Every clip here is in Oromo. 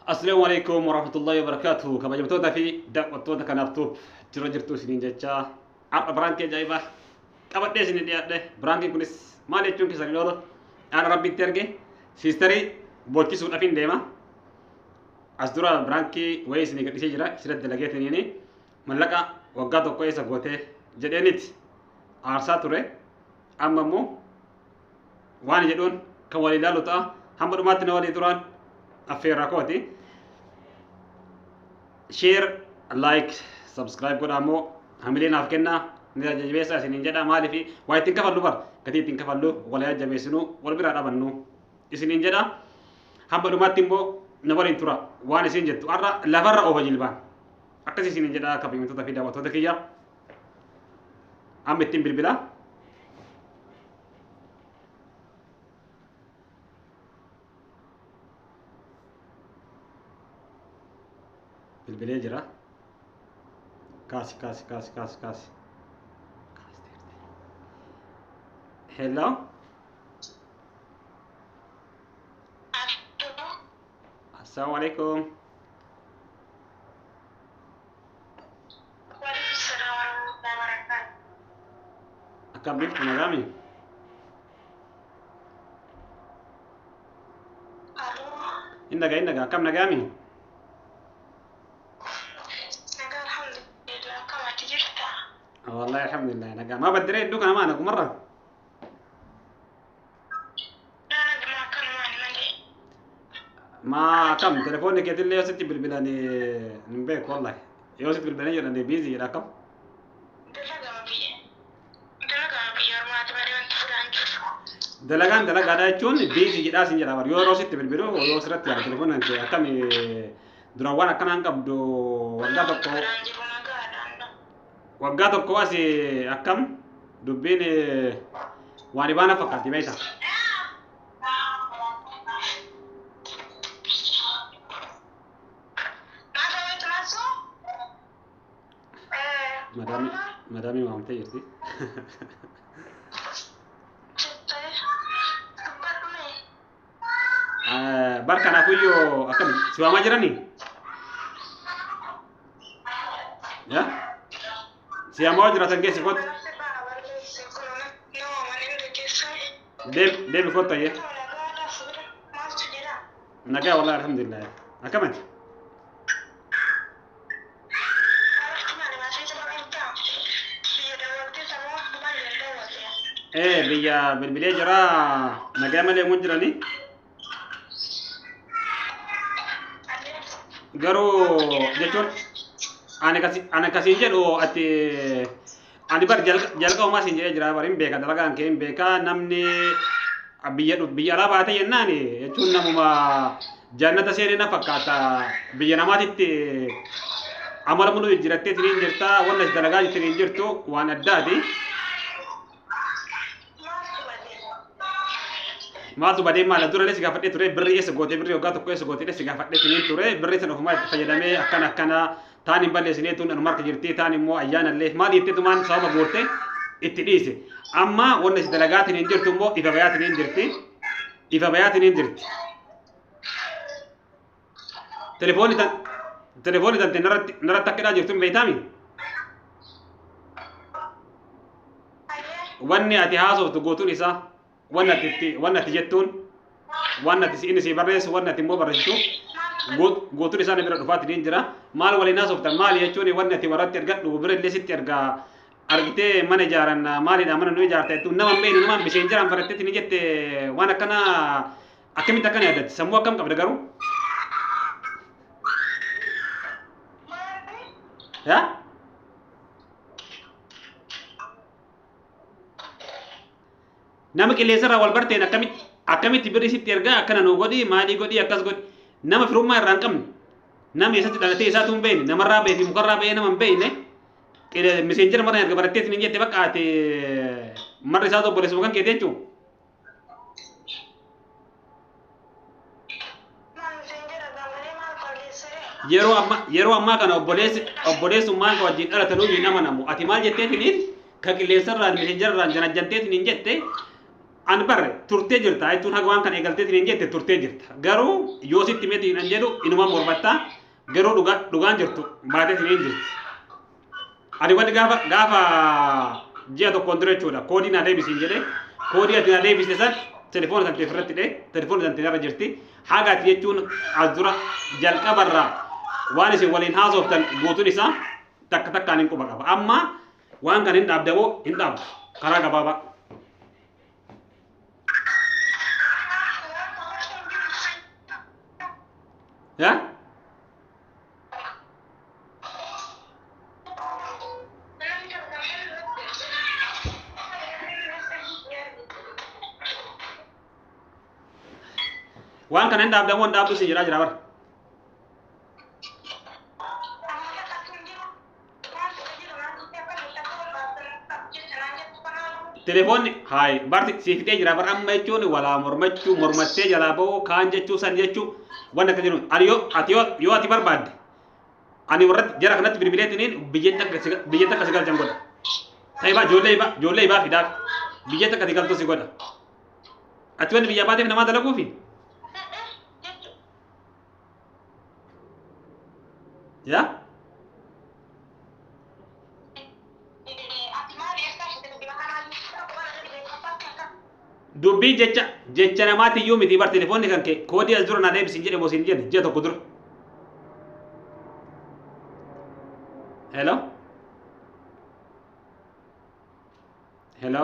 Assalaamu alaikum warahmatullahi wabarakatuh. Kabajamtoota fi daawwattoota kanaaf tuuf jira jirtu isiniin jecha har'a biraankii ajaa'ibaa qabadhee isinii dhiyaadhe. Biraankiin kunis maal jechuun keessan hin oolu. Dhaala rabbitti erge siistarii boochisuudhaaf hin deema. As dura biraankii wayii isinii gadhiisee jira. Isirratti dalageetiniini mallaqa waggaa tokko eessa gootee jedheeniti aarsaa ture. Amma immoo waan jedhuun kan walii ilaalu ta'a. Hamma dhumaatti na walii turaan affeerraa kooti. Share, like, subscribe godhaa immoo hamilee naaf kennaa. Ni jajjabeessaa isiniin jedha. Maaliif waa ittiin kafallu bar gatii ittiin kafallu wal jajjabeessinu wal biraa dhabannu isiniin jedha. Hamma dhumaatti immoo na waliin tura waan isin jettu har'a lafarra oofa jilbaan. Akkas isiniin jedha kabajamtoota fi daawwattoota kiyya. Amma ittiin bilbilaa. Bilbilee jira. Kaasi kaasi kaasi kaasi kaasi. Hello. Assalamu alaikum. Akkam jirtu nagaami? Hin dhagaa hin dhagaa akkam nagaami? Nagaa alhamdulillah akkam ati jirta? Wallahi alhamdulillah nagaa. Maa baddiree iddoo kana maa nagumarra? Naguma akkanumaani malee. Maa akkam telefoonni keetillee yoo sitti bilbilan hin beeku wallahi. Yoo sitti bilbilanii jedhan biizii jedha akkam? Dalagama biyya. Dalagama biyya ormaati malee wanti fudhaan jiru. Dalagaan dalagaadha jechuun biizii jedhaa sin jedha yoo yeroo sitti bilbilu yoo sirratti yaada telefoonni kee akkam duraan waan akkanaan qabdu waggaa tokko Fudhaan jiru nagaadhaan. waggaa tokko as akkam dubbiin waan ibaana fakkaatti beekta. Maal ta'eetu maasuu? Madaamii madaamii waamtee jirti. Dubbadhu mee. Bar kanaafuyyoo akkam si waamaa jiranii? Yaa? Si waamaa jiraatan keessi kottu. Deemi kottu ayyee. Nagaa wallahi alhamdulillah. Akkamati? Biyya bilbilee jira nagaa malee mun jiranii. Garuu jechuun ani kasiin jedhu ati ani bar jalqabumaa siin jedhee jira bar hin beeka dalagaan kee hin beeka namni biyya biyya alaa baate jennaan jechuun namuma jannata seenee na fakkaata biyya namaatitti amala muluu jijjiirattee tiniin jirta wanna dalagaa jirtiniin jirtu waan addaati. Maaltu badee maala dura si gaafadhee ture birrii eessa gootee birrii waggaa tokko eessa gootee si gaafadhee tiniin ture birrii sana ofumaa itti fayyadamee akkana akkana taan hin balleessinee tun anuma harka jirti taan immoo ayyaana illee maal jettee tumaan sababa goorte itti dhiise. Amma wanna si dalagaa tiniin jirtu immoo ifa bayaa tiniin jirti. Ifa bayaa tiniin jirti. Telefoonni tan telefoonni tan narratti narratti akka hidhaa jirtu hin beektaami? Wanni ati haasoftu guutuun isaa wanni ati itti wanni ati jettuun wanni ati inni si barreessu wanni ati immoo barreessitu guutuun isaa na bira dhufaa tiniin jira. Maal waliin haasoftan maali jechuun wanni ati warratti ergadhu bira illee sitti ergaa argitee mana ijaaran maalidha mana nu ijaarta jettu nama hin beekne nama bishaan jiraan barattee tiniin jette waan akkana akkamitti akkana yaadatti sammuu akkam qabda garuu? Yaa? Nama qilleensarraa wal barteen akkamitti akkamitti birri sitti ergaa akkana nu godhi maalii godhi akkas godhi nama firummaa irraa hin qabne nama eessatti dhalatee isaatu hin beekne namarraa bahee fi mukarraa bahee nama hin beekne miseenjira marra erga barattee hin jette bakka ati marri isaa obboleessuma kan keeti jechuun. Yeroo ammaa kana obboleessi obboleessummaan kan wajjin dhalatanuu hin amanamu ati maal jetteetiniin ka qilleensarraan miseenjarraan janajjanteetiin hin jette An barre turtee jirta jechuun haga waan kana eegalteetiin hin jette turtee jirta. Garuu yoo sitti meetiin hin jedhu inuma mormatta garuu dhugaan jirtu baateetiin hin jirti. Ani wanni gaafa ji'a tokkoon dura jechuudha koodii naa deebisiin jedhee koodii ati naa deebiste san telefoona san irratti hidhee telefoona san irra jirti. Haga ati jechuun as dura jalqabarraa waan isin waliin haasoftan guutuun isaa takka takkaan hin quba qaba. Amma waan kana hin dhaabdamoo hin dhaabdu karaa gabaabaa. Yaa? Waan kana hin dhaabdamoo hin dhaabdu sin jedhaa jira bara. Telefoonni hayi barti siif fixee jira bara amma jechuun walaa mormachuu mormattee jalaa ba'uu kaan jechuu san jechuu waan akka jiru ani yoo ati yoo ati barbaadde ani warratti jara kanatti bilbileetiniin biyyatti akka si galchan godha. Ta'ibaa ijoollee ibaa fidaaf biyyatti akka si galtu si godha. Ati wanni biyya baateef namaa dalaguufi? Yaa? Dubbii jecha namaati iyyuu miti bar telefoonni kan kee koodii as dura naa deebisiin jedhe moo siin jedhe ji'a tokko dura. Hello? Hello?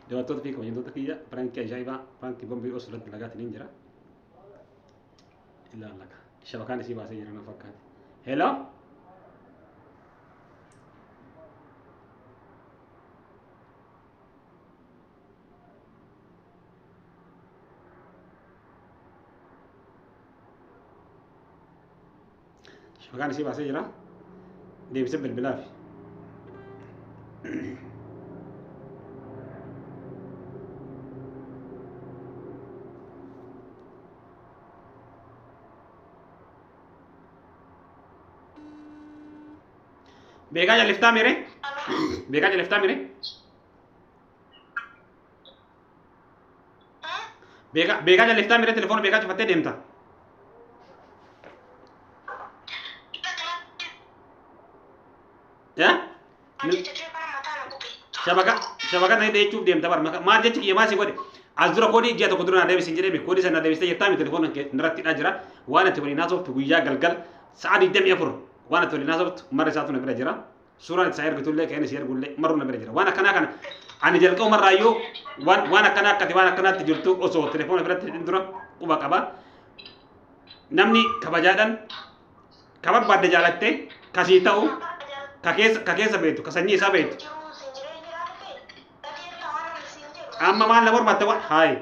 Daawwattoota fi kabajamtoota kiyya piraankii ajaa'ibaa piraankii bombii osoo irratti dalagaatiin hin jira. Ilaallaka. Shabakaan isii baasee jira na fakkaate. Hello? Shabakaan isii baasee jira. Deebisee bilbilaafi. Beekaa jalliftaa miire? Beekaa jalliftaa miire? Beekaa jalliftaa miire telefoona beekaa cufattee deemta. Yaa? Shabaka na jechuuf deemta bar maal jechi kiyya maal si godhe as dura koodii ji'a tokko dura naa deebisiin jedhee koodii sana naa deebistee jirtaa mi telefoona irratti hidhaa jira waan ati waliin haasoftu guyyaa galgal sa'a 24 waan ati waliin haasoftu marra isaatu na bira jira suuraan isaa ergitullee kan inni si ergullee marru na bira jira waan akkanaa kana ani jalqaba marraayyuu waan akkanaa akkati waan akkanaatti jirtu osoo telefoona biratti hidhin dura quba qaba namni kabajaadhaan ka barbaadde jaalattee kasii ta'u ka keessa beektu ka sanyii isaa beektu amma maal na barbaadde waan haayi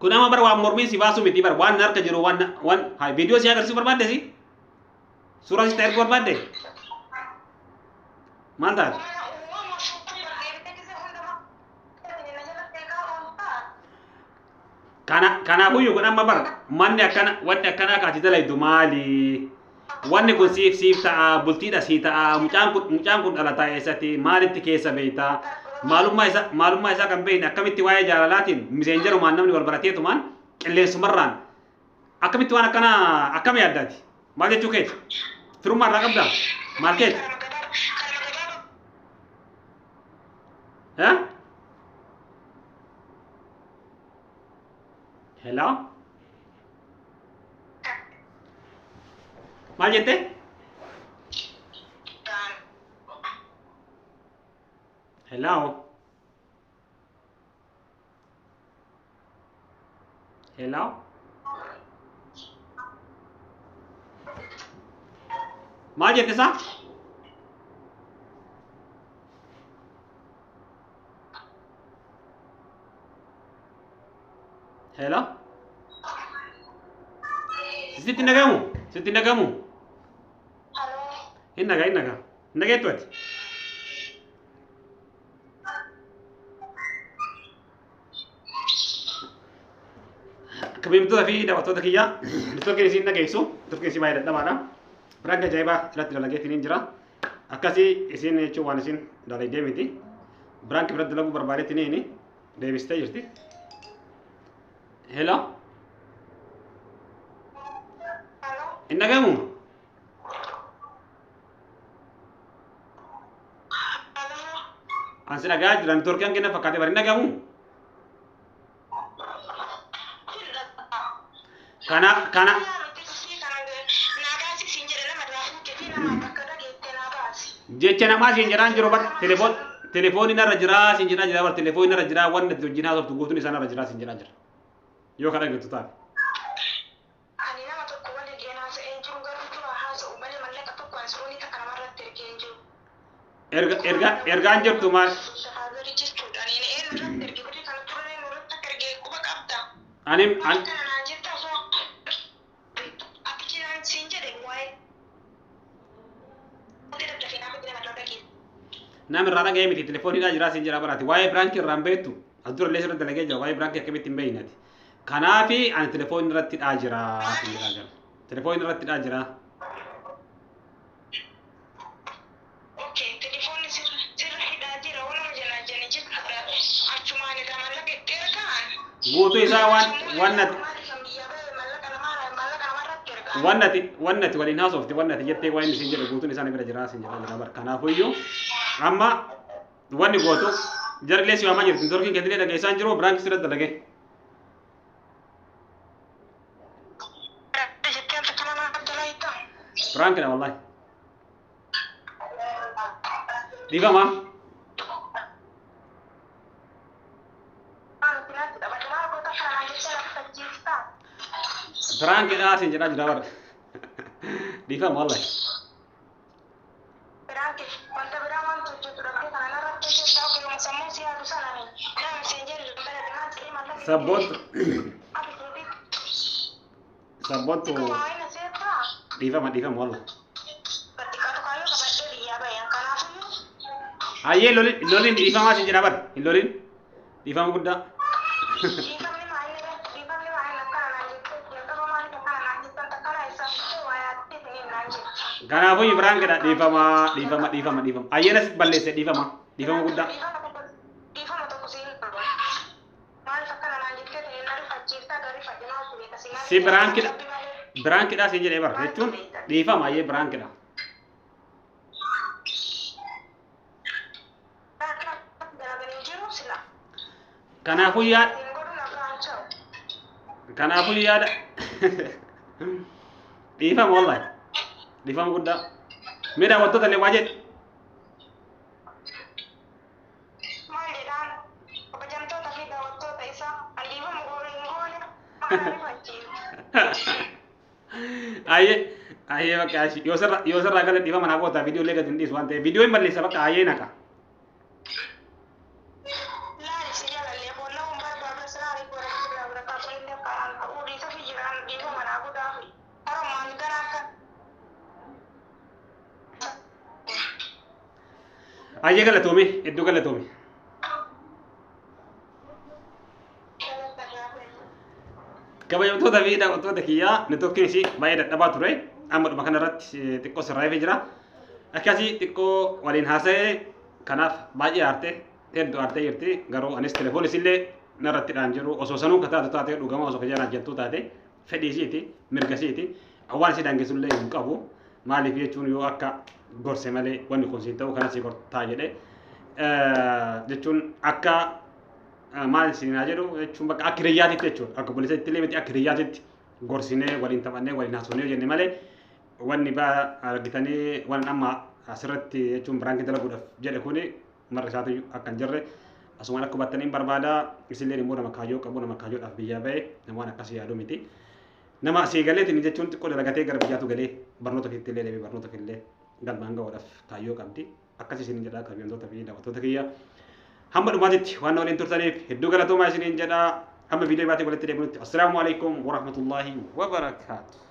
kun amma bar waan mormiin si baasuu miti bar waan harka jiru waan haayi viidiyoo si agarsiisuu barbaadde si suuraa si erguu barbaadde maal taate Kanaafuyyuu kun amma bar manni akkana wanni akkanaa kaati dalaydu maali? Wanni kun siif ta'a bultiidha sii ta'a mucaan kun dhalataa eessatti maalitti keessa beektaa? Maalummaa isaa kan beekne akkamitti waa'ee jaalalaatiin miseenjarumaan namni wal barateetumaan qilleensumarraan akkamitti waan akkanaa akkam yaaddaati? Maal jechuu keeti? Firummaa irraa qabdaa? Maal keeti? Hello? Maal jette? Hello? Hello? Maal jette isaa? Hello? Sitti nagamu? Sitti nagamu? Hin nagaa, hin nagaa. Hin nageettu ati? Kabajamtoota fi daawwattoota kiyyaa networkiin isiin dhageessu networkiin isii baay'ee dadhabaadha. Piraank ajaa'ibaa irratti dalageetiin hin jira. Akkasii isin jechuun waan isin dalagdee miti. Biraanki biratti dalaguu barbaadetti ni deebistee jirti. Hello. Hello. Hin dhagahamu? Hello. An si dhagahaa jira. Neetwoorkii hanqina fakkaatee bari hin dhagahamu? Kana kana jecha namaa siin jedhaan jiru bar telefoon telefoonni narra jiraa siin jedhaa jira bar telefoonni narra jiraa wanni ati wajjin haasoftu guutuun isaa narra jiraa siin jedhaa jira. Yoo kana dhaggeettu taate. Ani nama tokko waliin haasa'ee hin jiru garuu dura haasa'u malee mallaqa tokko ani su'uunii takka namarratti ergee hin jiru. Erga erga ergaan jirtu maal? Shafaazarii jechuudha. Ani eenyu irratti erge birrii kana ture eenyu irratti akka erge quba qabda. Ani Maal an kana naan jetta osoo ati jiraan siin jedhe waa'ee daddafee naaf itti namarraa dhageesse. Nama irraa dhaga'ee miti telefooniidhaa jiraa siin jedhaa baraati. Waa'ee biraankii irraa hin beektu. As dura illee sirriitti dalagee jira. Waa'ee biraankii akkamitti hin beeknati. Kanaafi ani telefoonni irratti dhaa jira siin jedhaa jira. Telefoonni irratti dhaa jira. Okay, telefoonni sirra hidhaa jira waluma jalaa jani jechuudha. Achumaan irraa mallaqa itti ergaan. Guutuu isaa waan waan nati Maaliif biyya ba'e mallaqa namaa mallaqa namarratti ergaan. waan nati waliin haasofte waan nati jettee waan inni siin jedhe guutuun isaa ni bira jira siin jedhaa jira bar. Kanaafuyyuu amma wanni gootu jarri si waamaa jirti. Neetwoorkiin keetillee dhageessaan jiru biraankii sirriitti dalagee. Jettee anta kana naaf dalagita. Biraankidha wallaahi. Dhiifama. Biraankidha siin jedhaa jira bar. Dhiifama wallaahi. Sabboontu sabboontu dhiifama dhiifama wallaahi. Hayyee lolin lolin dhiifamaa siin jedhaa bar hin lolin dhiifama guddaa. Kanaafuu biraankidha dhiifama dhiifama dhiifama dhiifama. Hayyee nas balleesse dhiifama dhiifama guddaa. Si biraankidha biraankidha siin jedhee bar jechuun dhiifama hayyee biraankidha. Kanaafuu yaada kanaafuu yaada dhiifama wallaahi dhiifama guddaa. Mee daawwattoota illee waa jedhe. Maal jedhaan kabajamtoota fi daawwattoota isaa dhiifama goone hin goone maal ariifachiisu. Ayyee ayyee bakka ashi yoo sirraa gala dhiifama naa goota viidiyoo illee gadi hin dhiisu waan ta'eef viidiyoo hin balleessa bakka ayyee naqa. Laali si jaalallee boolla hun barbaadu silaarii godhachuu barbaadu illee karaan ta'uu dhiisa fi jiraan dhiifama naa godhaafi. Harumaan gara akka Ayyee galatoome hedduu galatoome. Kabajamtoota fi daawwattoota kiyyaa neetwoorkiin isii baay'ee dadhabaa ture. Amma dhuma kanarratti xiqqoo sirraa'ee jira. Akkasii xiqqoo waliin haasa'ee kanaaf baay'ee aarte hedduu aartee jirti. Garuu anis telefoon isillee narratti dhaan jiru osoo sanuu ka taatu taate dhugama osoo kajalaan jettuu taate fedhii isiiti mirga isiiti. Waan isii daangessullee hin qabu. Maaliif jechuun yoo akka gorse malee wanni kun siin ta'u kanas gortaa jedhe jechuun akka maal isin haa jedhu jechuun bakka akka hiriyyaatitti jechuudha. Akka obboleessatti illee miti akka hiriyyaatitti gorsinee waliin taphannee waliin haasofnee jenne malee wanni baa argitanii waan amma asirratti jechuun biraankii dalaguudhaaf jedhe kuni marra isaatu akka hin jirre asumaan akka hubattanii hin barbaada. Isilleen immoo nama kaayyoo qabu nama kaayyoodhaaf biyyaa ba'e nama waan akkasii yaadu miti. Nama asii galeetiin jechuun xiqqoo dalagatee gara biyyaatu galee barnoota ofiitti illee deebi'ee barnoota ofiillee galmaan ga'uudhaaf kaayyoo qabdi. Akkasii isiniin jedhaa kabajamtoota fi daawwattoota kiyya. Hamma dhumaatitti waan na waliin turtaniif hedduu galatoomaa isiniin jedhaa. Hamma viidiyoo baatii walitti deebinutti. Assalaamu alaikum warahmatullaahi wabarakaatu.